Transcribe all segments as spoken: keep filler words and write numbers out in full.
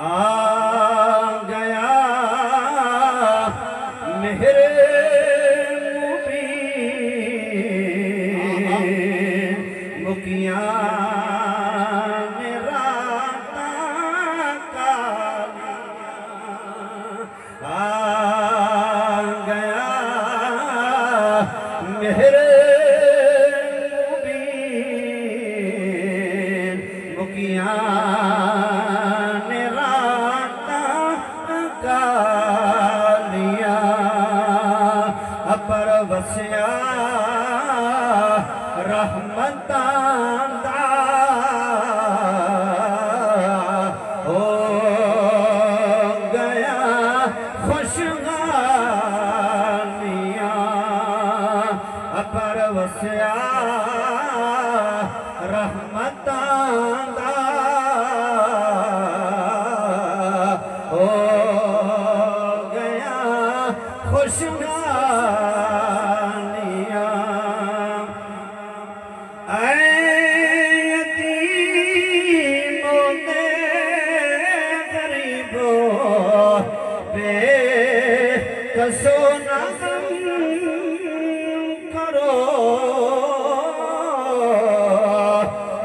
آ گیا مہر مبین، مکیاں نے راتاں کالیاں۔ آ گیا مہر مبین، مکیاں نے راتاں کالیاں۔ اپر وسیا رحمتاں دا، ہو گیا خوشحالیاں۔ اپر وسیا رحمتاں دا، ہو گیا خوشحالیاں۔ اے یتیموں تے غریبوں، بے کسوں نہ غم کرو۔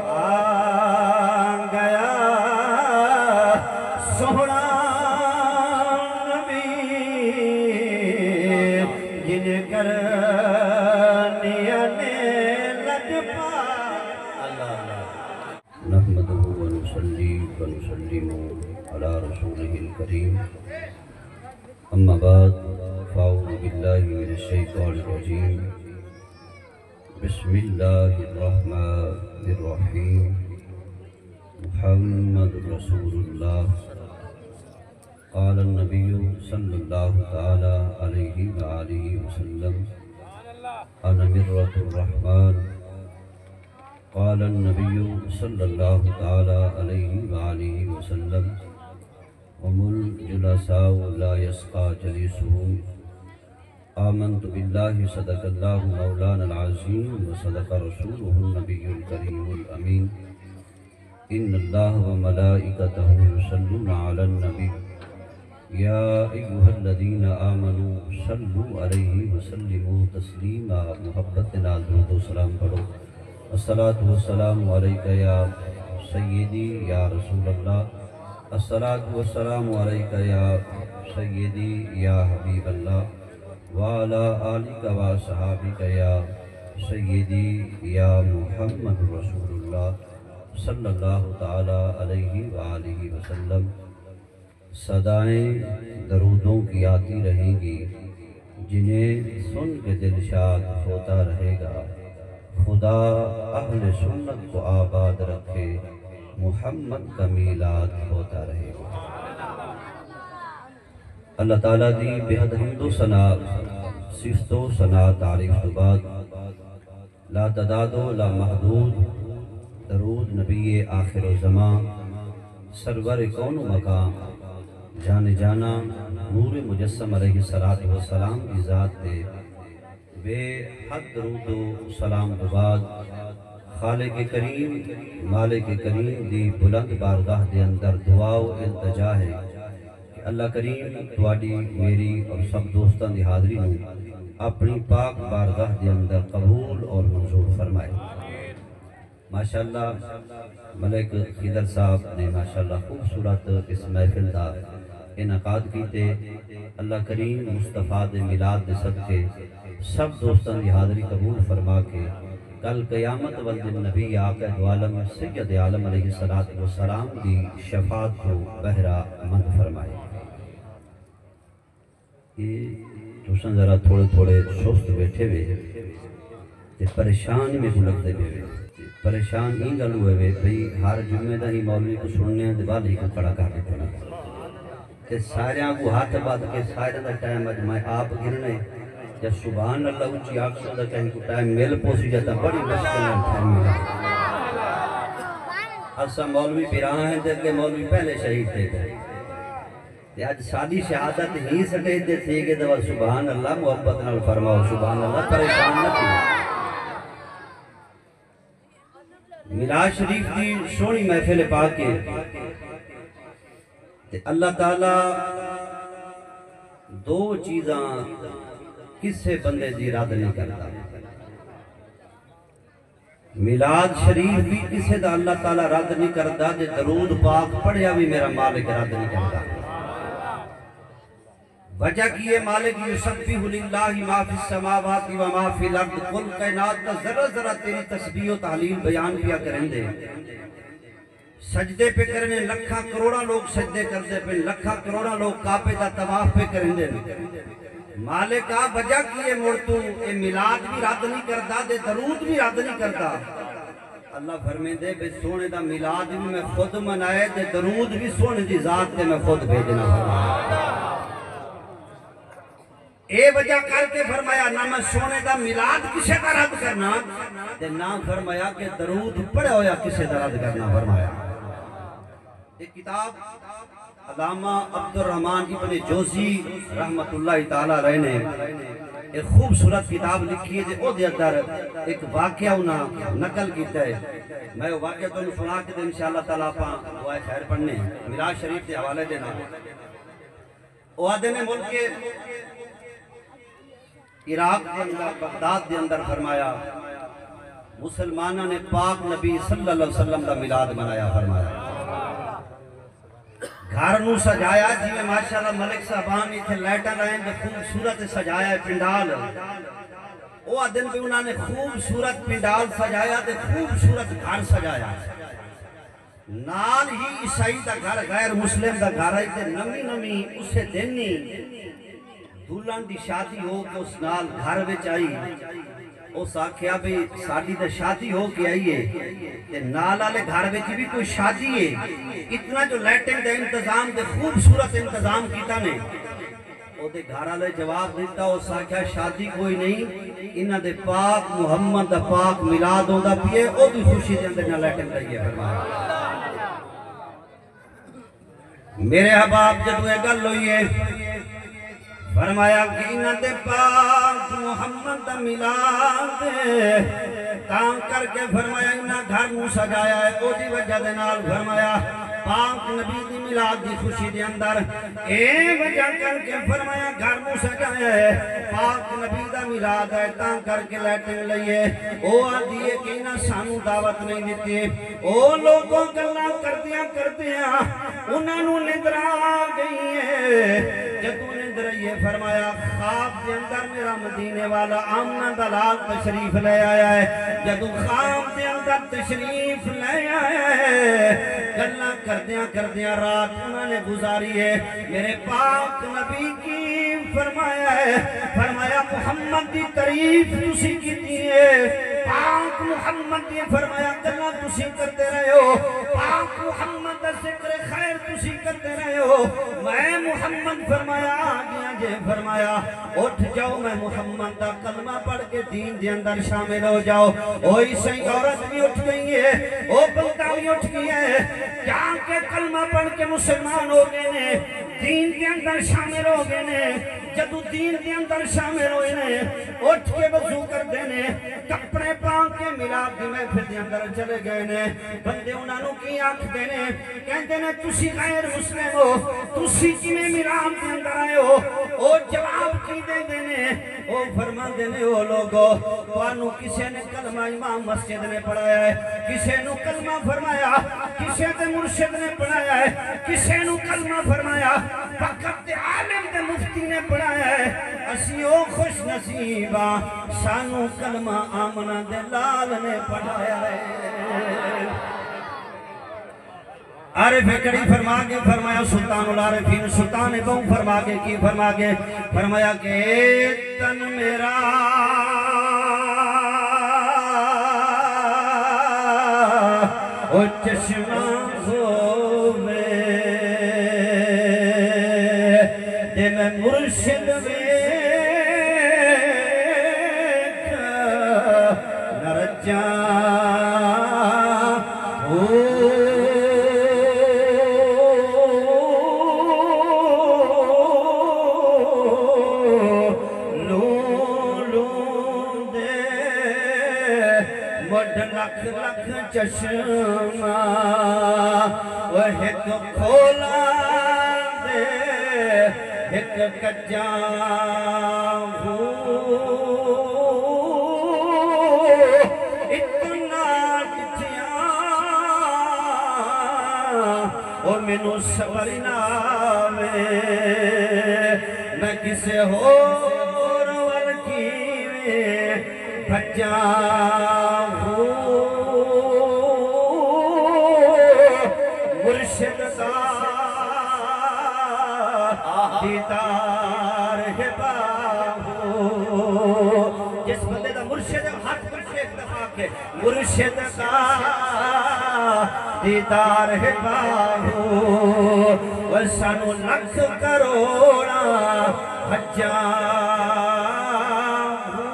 آ گیا سوہݨا نبی، جن کرنیاں نے لڄ پا۔ اللہ، اللہ۔ نحمده ونصلي ونسلم على رسوله الكريم. أما بعد، فأعوذ بالله من الشيطان الرجيم. بسم الله الرحمن الرحيم. محمد رسول الله. قال النبي صلى الله تعالى عليه وآله وسلم: أنا مرة الرحمن. قال النبي صلى الله تعالى عليه وآله وسلم: هم الجلساء لا يشقى جليسهم. آمنت بالله، صدق الله مولانا العظيم، وصدق رسوله النبي الكريم الأمين. إن الله وملائكته يصلون على النبي، يا أيها الذين آمنوا صلوا عليه وسلموا تسليما۔ محبت دے نال درود و سلام پڑھو۔ الصلاة والسلام عليك يا سيدي يا رسول الله، الصلاة والسلام عليك يا سيدي يا حبيب الله، وعلى آلك وأصحابك يا سيدي يا محمد رسول الله صلى الله تعالى عليه وآله وسلم۔ صدائیں درودوں کی آتی رہیں گی، جنہیں سن کے دل شاد ہوتا رہے گا۔ خدا اہل سنت کو آباد رکھے، محمد کا میلاد ہوتا رہے گا۔ اللہ تعالیٰ دی بے حد حمد و ثنا، صفت و ثنا، تعریف تو بعد، لا تعداد و لا محدود درود نبی آخر الزمان، سرور کون و مقام، جان جانا، نور مجسم علیہ الصلوۃ والسلام دی ذات تے بے حد درود و سلام دو بعد، خالق کریم، مالک کریم دی بلند بارگاہ دے اندر دعا و التجا ہے کہ اللہ کریم تہاݙی، میری اور سب دوستاں دی حاضری نوں اپݨی پاک بارگاہ دے اندر قبول اور منظور فرمائے۔ ماشاءاللہ، ملک خضر صاحب نے ماشاءاللہ خوبصورت اس محفل دا انعقاد کیتے۔ اللہ کریم مصطفیٰ دے میلاد دے صدقے سب دوستاں دی حاضری قبول فرما کے کل قیامت والدن نبی آقا دو عالم سید عالم علیہ الصلوۃ والسلام دی شفاعت کو بہرہ مند فرمائے۔ اے تساں ذرا تھوڑے تھوڑے سست بیٹھے وے تے پریشان ہی میکوں لڳدے پئے وے۔ پریشان ایں ڳالھوں ہوئے وے بھئی ہر جمعے دا ہی مولوی کوں سݨنے آں تے ول ہی کوں کھڑا کر ݙتے نے۔ تے ساریاں کوں ہتھ ٻدھ کے ساریاں دا ٹائم اڄ میں آپ گھنݨے۔ جے سبحان اللہ اچی آکھسو تاں کہیں کوں ٹائم مل پوسی، جے تاں بڑی مشکل نال ٹائم ملے۔ اساں مولوی بھرا ہیں تے اڳے مولوی پہلے شہید تھئے پئے۔ تے اڄ ساݙی شہادت ہی سٹیج تے تھی ڳئے تے ول سبحان اللہ محبت نال فرماؤ، سبحان اللہ، پریشان نہ تھیو۔ میلاد شریف دی سوہݨی محفل پا کے تے اللہ تعالی دو چیزاں کسے بندے دی رد نہیں کردا۔ میلاد شریف بھی کسے دا اللہ تعالی رد نہیں کردا، تے درود پاک پڑھیا بھی میرا مالک رد نہیں کردا۔ وجہ کی ہے؟ مالک، یسبح للہ ما فی السماوات و ما فی الارض، کل کائنات دا ذرہ ذرہ تیری تسبیح و تہلیل بیان پیا کریندے۔ سجدے پہ کرنے، لکھاں کروڑاں لوگ سجدے کردے پن، لکھاں کروڑاں لوگ کعبے دا طواف پہ کریندے۔ مالک آ، وجہ کی ہے؟ مڑ توں اے میلاد بھی رد نہیں کردا تے درود بھی رد نہیں کردا۔ اللہ فرمیندے بے سونے دا میلاد بھی میں خود منائے تے درود بھی سونے دی ذات تے میں خود بھیجنا فرمایا۔ اے وجہ کر کے فرمایا، نہ میں سونے دا میلاد کسے دا رد کرنا، تے نہ فرمایا کہ درود پڑھیا ہویا کسے دا رد کرنا فرمایا۔ ایک کتاب علامہ عبدالرحمن ابن جوزی رحمۃ اللہ تعالی علیہ نے ایک خوبصورت کتاب لکھی ہے، تے او دے اندر ایک واقعہ انہاں نقل کیتا ہے۔ میں او واقعہ تانوں سنا کے تے انشاءاللہ تعالی آپاں دعائے خیر پڑھنے ہیں میلاد شریف دے حوالے دے نال۔ او آدھے نے ملک عراق دے اندر، بغداد دے اندر فرمایا، مسلماناں نے پاک نبی صلی اللہ علیہ وسلم دا میلاد منایا فرمایا۔ گھر نوں سجایا جیویں ماشاءاللہ ملک صاحبان اتھے لائٹاں لائن تے خوبصورت سجایا ہے پنڈال۔ او آدھن بھی انہاں نے خوبصورت پنڈال سجایا تے خوبصورت گھر سجایا۔ نال ہی عیسائی دا گھر، غیر مسلم دا گھر آئی تے نویں نویں اسے دن ہی دلہن دی شادی ہو کے اس نال گھر وچ آئی۔ اس آکھیا بھی ساڈی تے شادی ہو کے آئی ہے تے نال والے گھر وچ بھی کوئی شادی ہے، اتنا جو لائٹنگ دا انتظام تے خوبصورت انتظام کیتا نے۔ او دے گھر والے جواب دیتا، اس آکھیا شادی کوئی نہیں، انہاں دے پاک محمد دا پاک میلاد ہوندا پیے، او دی خوشی دے اندر نہ لائٹنگ لگی ہے فرمایا۔ میرے احباب جدوں اے گل ہوئی ہے، فرمایا کہ انہاں دے پاک محمد دا میلاد ہے، تاں کر کے فرمایا انہاں گھر نوں سجایا ہے، او دی وجہ دے نال فرمایا پاک نبی دی میلاد دی خوشی دے اندر اے وجہ کر کے فرمایا گھر نوں سجایا ہے، پاک نبی دا میلاد ہے، تاں کر کے لائٹنگ لئی ہے۔ او آدھی ہے کہ انہاں سانوں دعوت نہیں دتی۔ او لوگوں، گلاں کردیاں کردیاں انہاں نوں نندر آ گئی ہے۔ جدوں نندر آئی ہے، فرمایا خواب دے اندر میرا مدینے والا آمنہ دا لال تشریف لے آیا ہے۔ جدوں خواب دے اندر تشریف لے آیا ہے، گلاں کردیاں کردیاں رات انہاں نے گزاری ہے۔ میرے پاک نبی کی فرمایا ہے؟ فرمایا محمد دی تعریف تسی کیتی ہے، پاک محمد دی، فرمایا گلاں تسی کردے رہے ہو، پاک محمد دا ذکر خیر تسی کردے رہے ہو۔ میں محمد، فرمایا، آ گیا جے، فرمایا اٹھ جاؤ، میں محمد دا کلمہ پڑھ کے دین دے اندر شامل ہو جاؤ۔ او عیسائی عورت بھی اٹھ گئی ہے، او بندہ بھی اٹھ گیا ہے، جا کے کلمہ پڑھ کے مسلمان ہو گئے نے، دین دے اندر شامل ہو گئے نے۔ جدوں دین دے اندر شامل ہوئے نے، اٹھ کے وضو کردے نے، کپڑے پا کے میلاد دی محفل دے اندر چلے گئے نے۔ بندے انہاں نوں کی آکھدے نے؟ کہندے نے، "تسی غیر مسلم ہو، تسی کیویں میلاد دے اندر آئے ہو؟" او جواب کی دیندے نے؟ او فرماندے نے، "او لوگو، تانوں کسے نے کلمہ امام مسجد نے پڑھایا ہے، کسے نوں کلمہ فرمایا، کسے دے مرشد نے پڑھایا ہے، کسے نوں کلمہ فرمایا، فقط تے عالم تے مفتی نے پڑھایا ہے۔ اسی او خوش نصیب ہاں، سانوں کلمہ آمنہ دے لال نے پڑھایا ہے۔" عارف کڑی فرما کے فرمایا، سلطان العارفین، سلطان بہوں فرما کے کی فرما کے؟ فرمایا کہ اے تن میرا او چشمہ ہووے، تے میں مرشد ویکھ نہ رجاں۔ او لوں لوں دے مڈھ لکھ لکھ چشمہ، او ہک کھولا۔ ہک کڄاں ہو اتنا ݙٹھیاں، او مینوں صبر نہ آوے، میں کسے ہور ول کیویں بھڄاں ہو۔ مرشد دا دیدار ہے باہو۔ جس بندے دا مرشد ہے، ہتھ کٹھے اتفاق ہے۔ مرشد دا دیدار ہے باہو، او سانوں لکھ کروڑاں بھڄاں ہو۔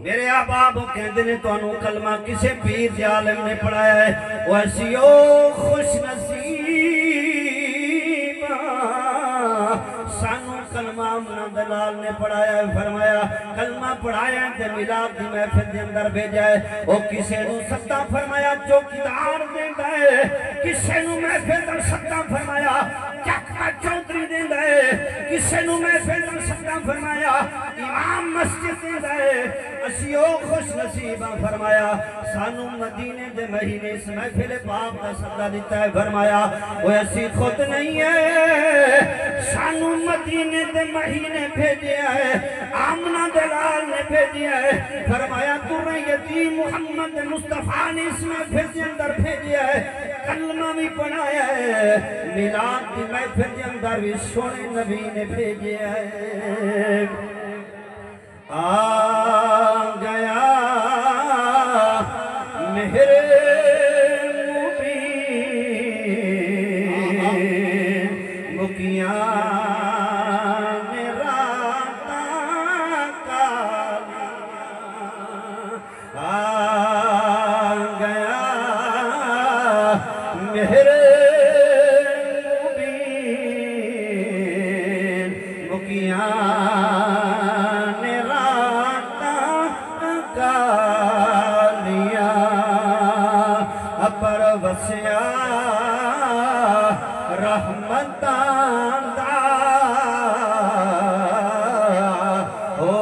میرے احباب، او کہندے نے، تانوں کلمہ کسے پیر دے عالم نے پڑھایا ہے؟ او اسی او خوش نصیب آں، سانوں کلمہ آمنہ دلال نے پڑھایا ہے۔ فرمایا، کلمہ پڑھایا ہے تے میلاد دی محفل دے اندر بھیجا ہے۔ او کسے نوں سدا، فرمایا، چوکیدار دیندا ہے، کسے نوں محفل دا سدا، فرمایا، چک دا چوہدری دیندا ہے، کسے نوں محفل دا سدا، فرمایا، امام مسجد دیندا ہے۔ اسی او خوش نصیب آں، فرمایا، سانوں مدینے دے مہینے اس محفل پاک دا سدا ݙتا ہے۔ فرمایا، او اسی خود نہیں ہے، سانوں مدینے دے مہینے بھیجیا ہے، آمنہ دلال نے بھیجیا ہے۔ فرمایا، ترے یتیم محمد مصطفیٰ نے اس محفل دے اندر بھیجیا ہے، کلمہ وی پڑھایا ہے، میلاد دی محفل دے اندر وی سوہݨے نبی نے بھیجیا ہے۔ آ گیا مہر مبین، مکیاں نے راتاں کالیاں۔ آ گیا مہر مبین، مکیاں نے راتاں کالیاں، اپر وسیا رحمتاں دا ہو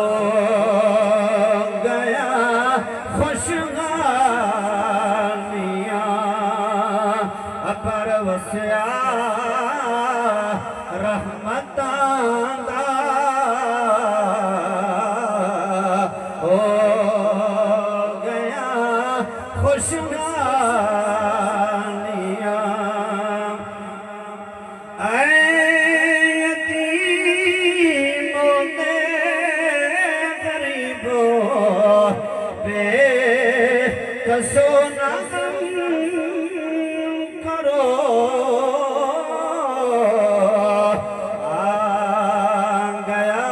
گیا خوشحالیاں، اپر وسیا رحمتاں دا ہو گیا خوشحالیاں۔ اے یتیموں دے غریبوں، بے کسوں نہ غم کرو۔ آ گیا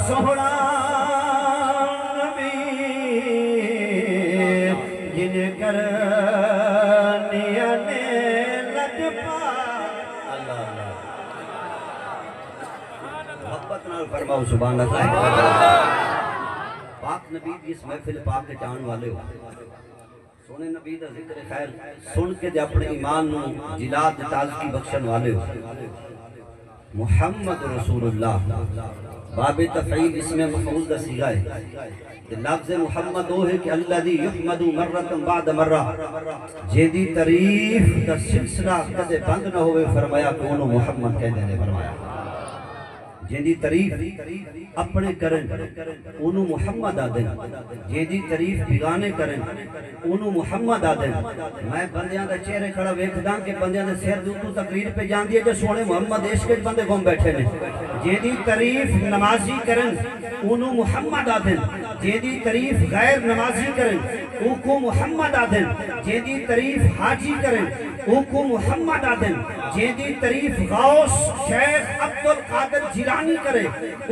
سوہݨا نبی، جن کرنیاں نے لڄپا۔ اللہ، اللہ۔ محبت نال فرماؤ، سبحان اللہ۔ پاک نبی دی اس محفل پاک وچ آوݨ والے ہو، سوہݨے نبی دا ذکر خیر سݨ کے تے اپݨے ایمان نوں جلا تے تازگی بخشݨ والے ہو۔ محمد رسول اللہ، باب تفعیل اسم مفعول دا صیغہ ہے۔ تے لفظ محمد او ہے کہ الذی یحمد مرۃ بعد مرۃ، جیندی تعریف دا سلسلہ کدے بند نہ ہووے، فرمایا کہ اونوں محمد کہندے نے۔ فرمایا جیندی تعریف اپݨے کرن، اونوں محمد آہدن۔ جیندی تعریف بیگانے کرن، اونوں محمد آہدن۔ میں بندیاں دے چہرے کھڑا ویکھداں کہ بندیاں دے سر دے اتوں تقریر پئی جاندی ہے جو سوہݨے محمد دے عشق وچ بندے گم ٻیٹھے نے۔ جیندی تعریف نمازی کرن، اونوں محمد آہدن۔ جیندی تعریف غیر نمازی کرن، اوکوں محمد آہدن۔ جیندی تعریف حاجی کرن، اوکوں محمد آہدن۔ جیندی تعریف غوث شیخ عبدالقادر جیلانی کرے،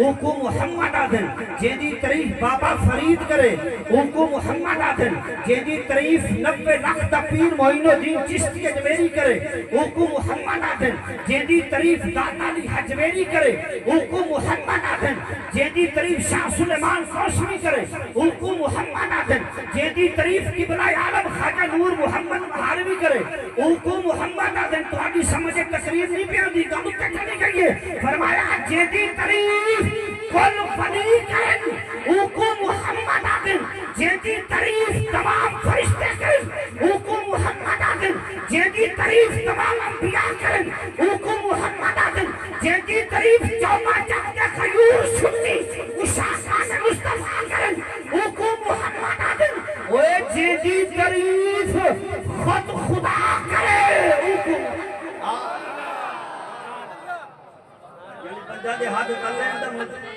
اوکوں محمد آہدن۔ جیندی تعریف بابا فرید کرے، اوکوں محمد آہدن۔ جیندی تعریف نوے لکھ دا پیر معین الدین چشتی اجمیری کرے، اوکوں محمد آہدن۔ جیندی تعریف داتا علی ہجویری کرے، اوکوں محمد آہدن۔ جیندی تعریف شاہ سلیمان قاسمی کرے، اوکوں محمد آکھن۔ جیندی تعریف قبلہ عالم خواجہ نور محمد بہاروی کرے، اوکوں محمد آکھن۔ تہاݙی سمجھ اچ تقریر نہیں پئی آندی، ڳالھ اتھے چلی ڳئی ہے۔ فرمایا، جیندی تعریف کل ولی کرن، اوکوں محمد آکھن۔ جیندی تعریف تمام فرشتے کرن، اوکوں محمد آکھن۔ جیندی تعریف تمام انبیاء کرن، اوکوں محمد آکھن۔ جیندی تعریف چودہ چک دے غیور سنی عشاقان مصطفیٰ کرن، اوکوں محمد آکھن۔ اوئے جیندی تعریف خود خدا کرے، اوکوں۔ یعنی بندہ دے ہتھ کر لین دا مطلب۔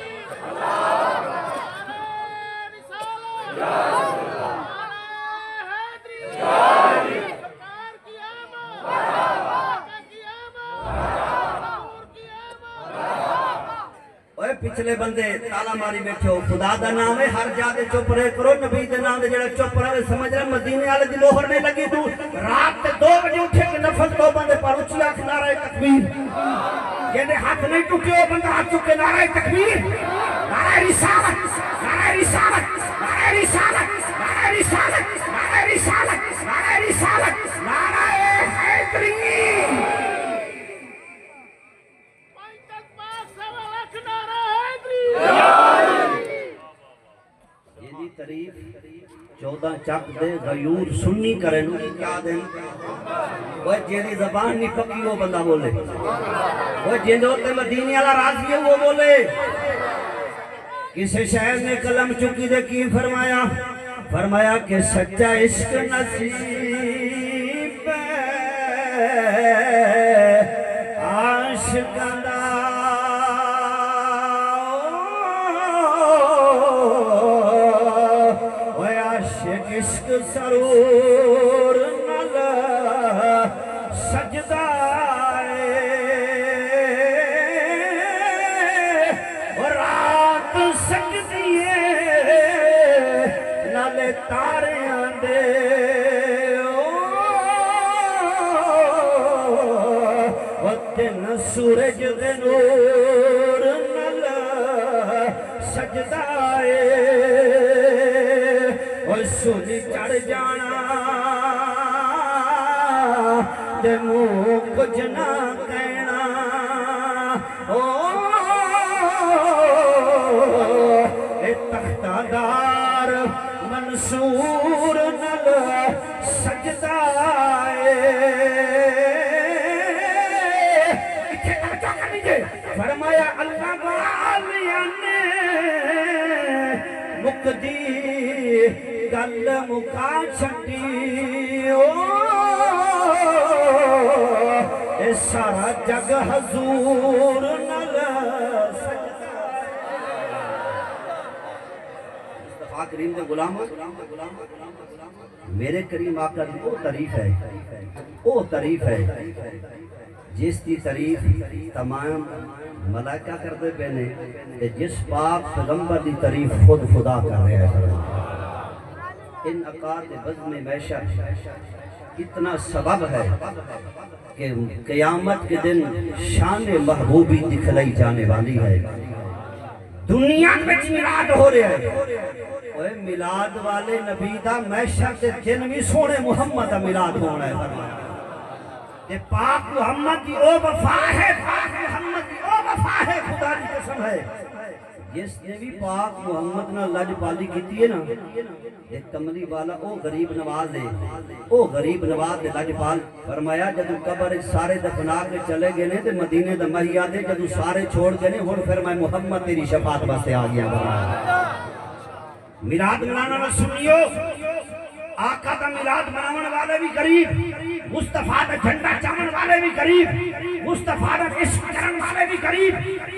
اوئے پچھلے بندے تالا ماری بیٹھے ہو، خدا دا نام ہے، ہر جا تے چپ رہے کرو، نبی دے نام دے جڑا چپ رہے سمجھ رہے مدینے والے دی موہر نہیں لگی۔ تو رات تے دو بجے اٹھے کہ نفل توبہ دے پر اچھی آکھ نعرہ تکبیر۔ جیندے ہتھ نہیں ٹٹے او بندہ ہتھ چکے، نعرہ تکبیر، نعرہ رسالت، نعرہ رسالت، نعرہ رسالت، نعرہ رسالت، نعرہ رسالت، نعرہ رسالت، نعرہ حیدری۔ پنجتن پاک سوا لکھ نعرہ حیدری۔ جیندی تعریف چودہ چک دے غیور سنی کرن، او کیا دن؟ او جیندی زبان نہیں پکی، او بندہ بولے۔ او جیندے اُتے مدینے والا راضی ہے، او بولے۔ کسے شاعر نے قلم چکی تے کی فرمایا؟ فرمایا کہ سچا عشق نصیب عاشقاں دا، اوئے عاشق عشق سرور نال سجدا اے، او رات سجدی اے نالے تاریاں دے، او، او دن سورج دے نور نال سجدا اے، او سولی چڑھ جانا تے منہ کجھ نہ کہنا۔ او، اے تختہ دار منصور نال سجدا اے۔ اتھے توجہ کرنی جے۔ فرمایا اللہ والیاں نے مکدی گل مکا چھڈی، او اے سارا جگ حضور نال سجدا۔ مصطفیٰ کریم دے غلاماں، میرے کریم آقا دی او تعریف ہے، او تعریف ہے جس دی تعریف تمام ملائکہ کردے پئے نے، تے جس پاک پیغمبر دی تعریف خود خدا کر رہا ہے۔ انعقاد بزم محشر اتنا سبب ہے کہ قیامت کے دن شان محبوبی دکھلائی جانے والی ہے۔ دنیا وچ میلاد ہو رہا ہے۔ اوئے میلاد والے نبی دا محشر دے دن وی سوہݨے محمد دا میلاد ہوݨا ہے۔ تے پاک محمد دی او وفا ہے، پاک محمد دی او وفا ہے، خدا دی قسم ہے۔ جس نے وی پاک محمد نال لڄ پالی کیتی ہے نا، اے کملی والا او غریب نواز ہے، او غریب نواز تے لڄ پال۔ فرمایا جدوں قبر اچ سارے دفنا کے چلے گئے نے تے مدینے دا مہیا دے جدوں سارے چھوڑ گئے نے، ہݨ پھر میں محمد تیری شفاعت واسطے آ گیا۔ فرمایا میلاد مناوݨ والا سنیو، آقا دا میلاد مناوݨ والے وی غریب، مصطفیٰ دا جھنڈا چاوݨ والے وی غریب، مصطفیٰ دا عشق کرݨ والے وی غریب۔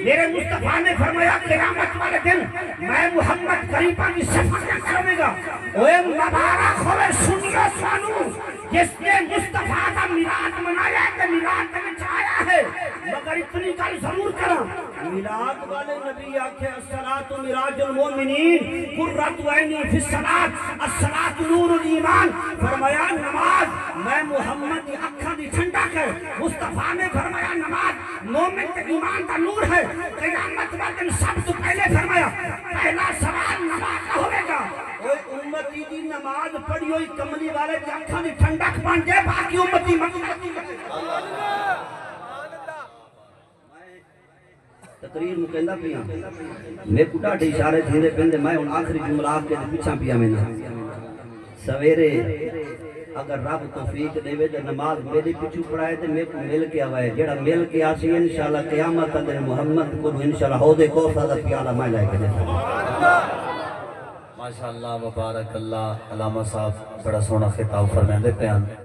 میرے مصطفیٰ نے فرمایا قیامت والے دن میں محمد غریباں دی شفاعت کراں گا۔ اوئے مبارک ہووے سنیو سانوں جس نے مصطفیٰ دا میلاد منایا تے میلاد دے وچ آیا ہے۔ مگر اتنی گل ضرور کراں، میلاد والے نبی آکھے، "الصلاۃ معراج المومنین، قرۃ عینی فی الصلاۃ، الصلاۃ نور الایمان۔" فرمایا، نماز میں محمد دی اکھاں دی ٹھنڈک ہے۔ مصطفیٰ نے فرمایا، نماز مومن تے ایمان دا نور ہے۔ قیامت والے دن سب توں پہلے فرمایا، پہلا سوال نماز دا ہوے گا۔ اوئے امتی دی نماز پڑھی ہوئی کملی والے دی اکھاں دی ٹھنڈک بن جائے، باقی امتی مقبول۔ تقریر مکیندا پیاں، میکوں ݙاڈھے اشارے تھیندے پئن تے میں ہݨ آخری جملہ آکھ کے تے پچھاں پیا وینداں۔ سویرے اگر رب توفیق ݙیوے تے نماز میݙے پچھوں پڑھائے تے میکوں مل کے آوے، جیڑھا مل کے آسی انشاءاللہ قیامت دے محمد کولوں انشاءاللہ حوض کوثر دا پیالہ میں لے کے ݙیساں۔ ماشاءاللہ، مبارک اللہ، علامہ صاحب بڑا سوہݨا خطاب فرمیندے پئے ہن۔